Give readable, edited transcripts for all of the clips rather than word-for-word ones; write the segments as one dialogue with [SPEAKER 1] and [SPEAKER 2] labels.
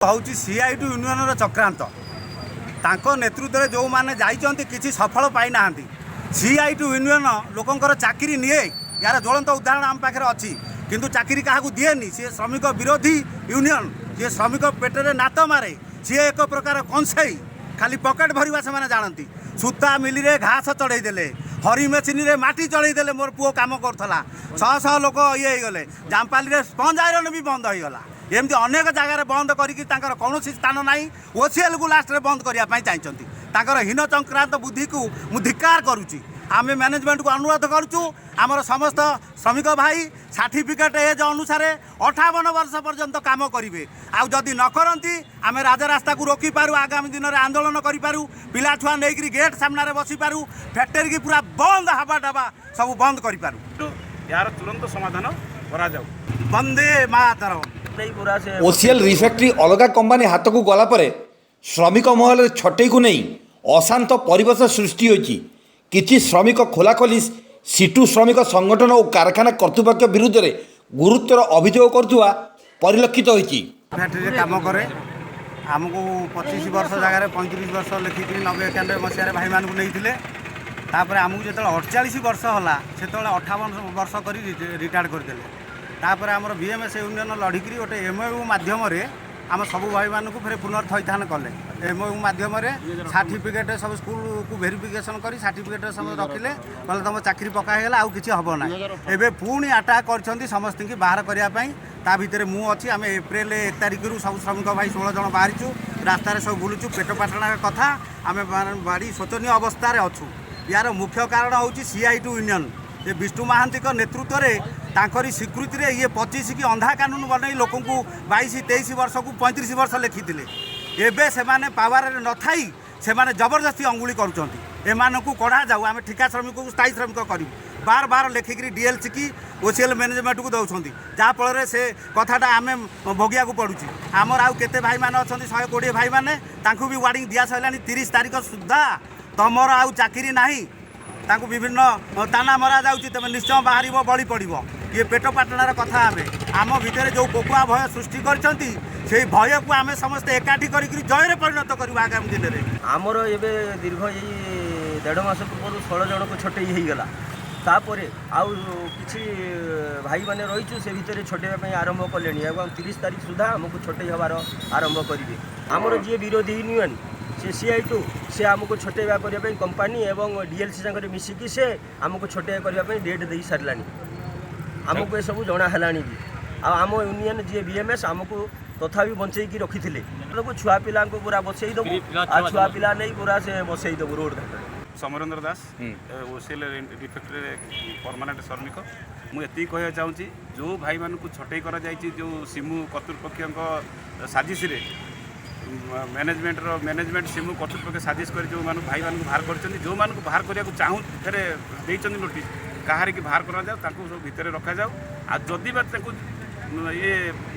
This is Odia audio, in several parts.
[SPEAKER 1] ହେଉଛି ସିଆଇଟି ୟୁନିୟନର ଚକ୍ରାନ୍ତ। ତାଙ୍କ ନେତୃତ୍ୱରେ ଯେଉଁମାନେ ଯାଇଛନ୍ତି, କିଛି ସଫଳ ପାଇନାହାନ୍ତି। ସିଆଇଟି ୟୁନିୟନ ଲୋକଙ୍କର ଚାକିରି ନିଏ, ଏହାର ଜ୍ୱଳନ୍ତ ଉଦାହରଣ ଆମ ପାଖରେ ଅଛି। କିନ୍ତୁ ଚାକିରି କାହାକୁ ଦିଏନି। ସିଏ ଶ୍ରମିକ ବିରୋଧୀ ୟୁନିୟନ। ସିଏ ଶ୍ରମିକ ପେଟରେ ଲାତ ମାରେ। ସିଏ ଏକ ପ୍ରକାର କଂସେଇ। ଖାଲି ପକେଟ ଭରିବା ସେମାନେ ଜାଣନ୍ତି। ସୂତା ମିଲିରେ ଘାସ ଚଢ଼େଇ ଦେଲେ, ହରି ମେସିନରେ ମାଟି ଚଢ଼େଇ ଦେଲେ। ମୋର ପୁଅ କାମ କରୁଥିଲା। ଶହ ଶହ ଲୋକ ଇଏ ହେଇଗଲେ। ଜାମପାଲିରେ ସ୍ପଞ୍ଜ ଆଇରନ୍ ବି ବନ୍ଦ ହେଇଗଲା। ଏମିତି ଅନେକ ଜାଗାରେ ବନ୍ଦ କରିକି ତାଙ୍କର କୌଣସି ସ୍ଥାନ ନାହିଁ। ଓସିଏଲ୍କୁ ଲାଷ୍ଟରେ ବନ୍ଦ କରିବା ପାଇଁ ଚାହିଁଛନ୍ତି। ତାଙ୍କର ହୀନ ଚକ୍ରାନ୍ତ ବୁଦ୍ଧିକୁ ମୁଁ ଧିକ୍କାର କରୁଛି। ଆମେ ମ୍ୟାନେଜମେଣ୍ଟକୁ ଅନୁରୋଧ କରୁଛୁ, ଆମର ସମସ୍ତ ଶ୍ରମିକ ଭାଇ ସାର୍ଟିଫିକେଟ୍ ଏଜ୍ ଅନୁସାରେ 58 ବର୍ଷ ପର୍ଯ୍ୟନ୍ତ କାମ କରିବେ। ଆଉ ଯଦି ନ କରନ୍ତି, ଆମେ ରାଜରାସ୍ତାକୁ ରୋକିପାରୁ, ଆଗାମୀ ଦିନରେ ଆନ୍ଦୋଳନ କରିପାରୁ, ପିଲା ଛୁଆ ନେଇକରି ଗେଟ୍ ସାମ୍ନାରେ ବସିପାରୁ, ଫ୍ୟାକ୍ଟରୀକି ପୁରା ବନ୍ଦ, ହାବା ଡାବା ସବୁ ବନ୍ଦ କରିପାରୁ।
[SPEAKER 2] ଏହାର ତୁରନ୍ତ ସମାଧାନ କରାଯାଉ।
[SPEAKER 1] ବନ୍ଦେ ମାତରମ୍।
[SPEAKER 3] ପୁରା ସେ
[SPEAKER 4] ଓସିଏଲ୍ ରିଫ୍ୟାକ୍ଟ୍ରି ଅଲଗା କମ୍ପାନୀ ହାତକୁ ଗଲା ପରେ ଶ୍ରମିକ ମହଲରେ ଛଟେଇକୁ ନେଇ ଅଶାନ୍ତ ପରିବେଶ ସୃଷ୍ଟି ହୋଇଛି। କିଛି ଶ୍ରମିକ ଖୋଲାଖୋଲି ସିଟୁ ଶ୍ରମିକ ସଂଗଠନ ଓ କାରଖାନା କର୍ତ୍ତୃପକ୍ଷ ବିରୁଦ୍ଧରେ ଗୁରୁତର ଅଭିଯୋଗ କରୁଥିବା ପରିଲକ୍ଷିତ ହୋଇଛି।
[SPEAKER 1] ଫ୍ୟାକ୍ଟ୍ରିରେ କାମ କରେ। ଆମକୁ 25 ବର୍ଷ ଜାଗାରେ 35 ବର୍ଷ ଲେଖିକିରି 90 91 ମସିହାରେ ଭାଇମାନଙ୍କୁ ନେଇଥିଲେ। ତାପରେ ଆମକୁ ଯେତେବେଳେ 48 ବର୍ଷ ହେଲା, ସେତେବେଳେ 58 ବର୍ଷ କରି ରିଟାୟାର୍ଡ଼ କରିଦେଲେ। ତାପରେ ଆମର ବିଏମ୍ଏସ୍ ୟୁନିୟନ ଲଢ଼ିକିରି ଗୋଟେ ଏମ୍ଓୟୁ ମାଧ୍ୟମରେ ଆମ ସବୁ ଭାଇମାନଙ୍କୁ ଫେରେ ପୁନର୍ଥଇଥାନ କଲେ। ଏମ୍ଓୟୁ ମାଧ୍ୟମରେ ସାର୍ଟିଫିକେଟ୍ ସବୁ ସ୍କୁଲକୁ ଭେରିଫିକେସନ୍ କରି ସାର୍ଟିଫିକେଟ୍ ସବୁ ରଖିଲେ। କହିଲେ, ତୁମ ଚାକିରି ପକ୍କା ହେଇଗଲା, ଆଉ କିଛି ହେବ ନାହିଁ। ଏବେ ପୁଣି ଆଟାକ୍ କରିଛନ୍ତି ସମସ୍ତଙ୍କୁ ବାହାର କରିବା ପାଇଁ। ତା ଭିତରେ ମୁଁ ଅଛି। ଆମେ ଏପ୍ରିଲ 1 ତାରିଖରୁ ସବୁ ଶ୍ରମିକ ଭାଇ 16 ଜଣ ବାହାରିଛୁ, ରାସ୍ତାରେ ସବୁ ବୁଲୁଛୁ। ପେଟ ପାଟଣାର କଥା, ଆମେ ଭାରି ଶୋଚନୀୟ ଅବସ୍ଥାରେ ଅଛୁ। ୟାର ମୁଖ୍ୟ କାରଣ ହେଉଛି ସିଆଇଟି ୟୁନିୟନ। ଯେ ବିଷ୍ଣୁ ମହାନ୍ତିଙ୍କ ନେତୃତ୍ୱରେ, ତାଙ୍କରି ସ୍ୱୀକୃତିରେ ଇଏ 25 କି ଅନ୍ଧା କାନୁନ ବନେଇ ଲୋକଙ୍କୁ 22-23 ବର୍ଷକୁ 35 ବର୍ଷ ଲେଖିଥିଲେ। ଏବେ ସେମାନେ ପାୱାରରେ ନଥାଇ ସେମାନେ ଜବରଦସ୍ତି ଅଙ୍ଗୁଳି କରୁଛନ୍ତି। ଏମାନଙ୍କୁ କଢ଼ାଯାଉ। ଆମେ ଠିକା ଶ୍ରମିକକୁ ସ୍ଥାୟୀ ଶ୍ରମିକ କରିବୁ। ବାର ବାର ଲେଖିକିରି ଡିଏଲ୍ସି କି ଓସିଏଲ୍ ମ୍ୟାନେଜମେଣ୍ଟକୁ ଦେଉଛନ୍ତି, ଯାହାଫଳରେ ସେ କଥାଟା ଆମେ ଭୋଗିବାକୁ ପଡ଼ୁଛି। ଆମର ଆଉ କେତେ ଭାଇମାନେ ଅଛନ୍ତି, 120 ଭାଇମାନେ, ତାଙ୍କୁ ବି ୱାର୍ଣ୍ଣିଂ ଦିଆ ସରିଲାଣି, 30 ତାରିଖ ସୁଦ୍ଧା ତମର ଆଉ ଚାକିରି ନାହିଁ। ତାଙ୍କୁ ବିଭିନ୍ନ ତାନା ମରା ଯାଉଛି, ତେବେ ନିଶ୍ଚୟ ବାହାରିବ, ବଳି ପଡ଼ିବ। ଇଏ ପେଟ ପାଟଣାର କଥା। ଆମେ ଆମ ଭିତରେ ଯେଉଁ କୋକୁଆ ଭୟ ସୃଷ୍ଟି କରିଛନ୍ତି, ସେଇ ଭୟକୁ ଆମେ ସମସ୍ତେ ଏକାଠି କରିକିରି ଜୟରେ ପରିଣତ କରିବୁ ଆଗାମୀ ଦିନରେ।
[SPEAKER 3] ଆମର ଏବେ ଦୀର୍ଘ ଏଇ ଦେଢ଼ ମାସ ପୂର୍ବରୁ 16 ଜଣକୁ ଛଟେଇ ହେଇଗଲା। ତାପରେ ଆଉ କିଛି ଭାଇମାନେ ରହିଛୁ, ସେ ଭିତରେ ଛଟେଇବା ପାଇଁ ଆରମ୍ଭ କଲେଣି ଏବଂ 30 ତାରିଖ ସୁଦ୍ଧା ଆମକୁ ଛଟେଇ ହେବାର ଆରମ୍ଭ କରିବେ। ଆମର ଯିଏ ବିରୋଧୀ ୟୁନିୟନ, ସେ ସିଆଇ ଟୁ, ସେ ଆମକୁ ଛଟେଇବା କରିବା ପାଇଁ କମ୍ପାନୀ ଏବଂ ଡିଏଲ୍ସି ସାଙ୍ଗରେ ମିଶିକି ସେ ଆମକୁ ଛଟେଇବା କରିବା ପାଇଁ ଡେଟ୍ ଦେଇ ସାରିଲାଣି। ଆମକୁ ଏସବୁ ଜଣା ହେଲାଣି ବି। ଆଉ ଆମ ୟୁନିୟନ ଯିଏ ବିଏମ୍ଏସ୍, ଆମକୁ ତଥାପି ବଞ୍ଚେଇକି ରଖିଥିଲେ। ଛୁଆ ପିଲାଙ୍କୁ ପୁରା ବସେଇ ଦେବୁ ଆଉ ଛୁଆ ପିଲା ନେଇ ପୁରା ସେ ବସେଇ ଦେବୁ ରୋଡ଼ ଘାଟରେ।
[SPEAKER 2] ସମରେନ୍ଦ୍ର ଦାସ, ଓସିଏଲ୍ ରିଫ୍ୟାକ୍ଟ୍ରିରେ ପରମାନେଣ୍ଟ ଶ୍ରମିକ। ମୁଁ ଏତିକି କହିବାକୁ ଚାହୁଁଛି, ଯେଉଁ ଭାଇମାନଙ୍କୁ ଛଟେଇ କରାଯାଇଛି, ଯେଉଁ ସିମୁ କର୍ତ୍ତୃପକ୍ଷଙ୍କ ସାଜିସରେ, ମ୍ୟାନେଜମେଣ୍ଟ ସିମୁ କର୍ତ୍ତୃପକ୍ଷ ସାଜିସ କରି ଯେଉଁମାନଙ୍କୁ ଭାଇମାନଙ୍କୁ ବାହାର କରିଛନ୍ତି, ଯେଉଁମାନଙ୍କୁ ବାହାର କରିବାକୁ ଚାହୁଁ ଫେରେ ଦେଇଛନ୍ତି ନୋଟିସ୍, କାହାରିକି ବାହାର କରାଯାଉ, ତାଙ୍କୁ ସବୁ ଭିତରେ ରଖାଯାଉ। ଆଉ ଯଦି ବା ତାଙ୍କୁ ଇଏ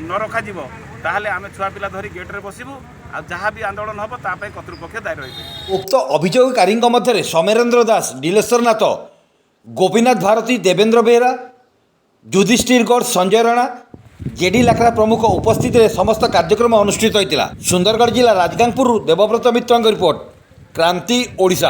[SPEAKER 2] ନ ରଖାଯିବ, ତାହେଲେ ଆମେ ଛୁଆ ପିଲା ଧରି ଗେଟ୍ରେ ବସିବୁ। ଆଉ ଯାହା ବି ଆନ୍ଦୋଳନ ହେବ, ତା ପାଇଁ କର୍ତ୍ତୃପକ୍ଷ ଦାୟୀ ରହିବେ।
[SPEAKER 4] ଉକ୍ତ ଅଭିଯୋଗକାରୀଙ୍କ ମଧ୍ୟରେ ସମରେନ୍ଦ୍ର ଦାସ, ଡିଲେଶ୍ୱର ନାଥ, ଗୋପୀନାଥ ଭାରତୀ, ଦେବେନ୍ଦ୍ର ବେହେରା, ଯୁଧିଷ୍ଠିର ଗଡ଼, ସଞ୍ଜୟ ରାଣା, ଜେଡି ଲାକ୍ରା ପ୍ରମୁଖ ଉପସ୍ଥିତିରେ ସମସ୍ତ କାର୍ଯ୍ୟକ୍ରମ ଅନୁଷ୍ଠିତ ହୋଇଥିଲା। ସୁନ୍ଦରଗଡ଼ ଜିଲ୍ଲା ରାଜଗାଙ୍ଗପୁରରୁ ଦେବବ୍ରତ ମିତ୍ରଙ୍କ ରିପୋର୍ଟ, କ୍ରାନ୍ତି ଓଡ଼ିଶା।